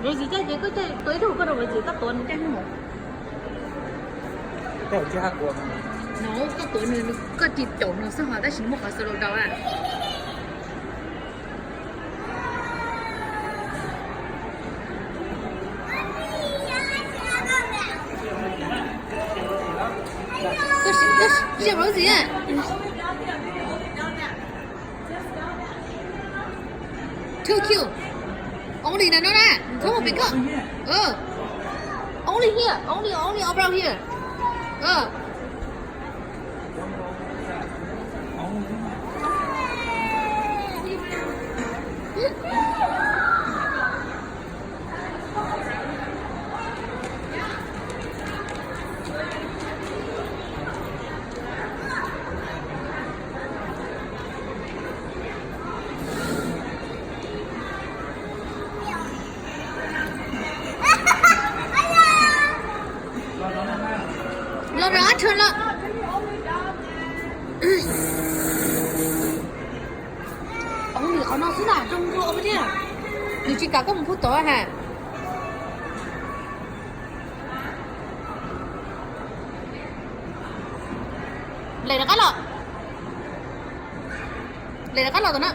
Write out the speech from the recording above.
Rau txiv caij ces koj caij tua ib tug koj rau txiv koj tuav nws caij hnub mus. No koj tuav nws, koj cia caum nws xwb ho tab sis nws muaj qhov slow down na. Koj sim, koj sim, sim rau txiv. Too cute. Only na no na. Come on, pick up. Only here. Only, only around here. Los rov qab tshuav los. Ov, nws qhov no xwb na, zoo dua thiab. Nws tsis kam koj mus pub tod ha. Lem rov qab los. Lem rov qab los tom no.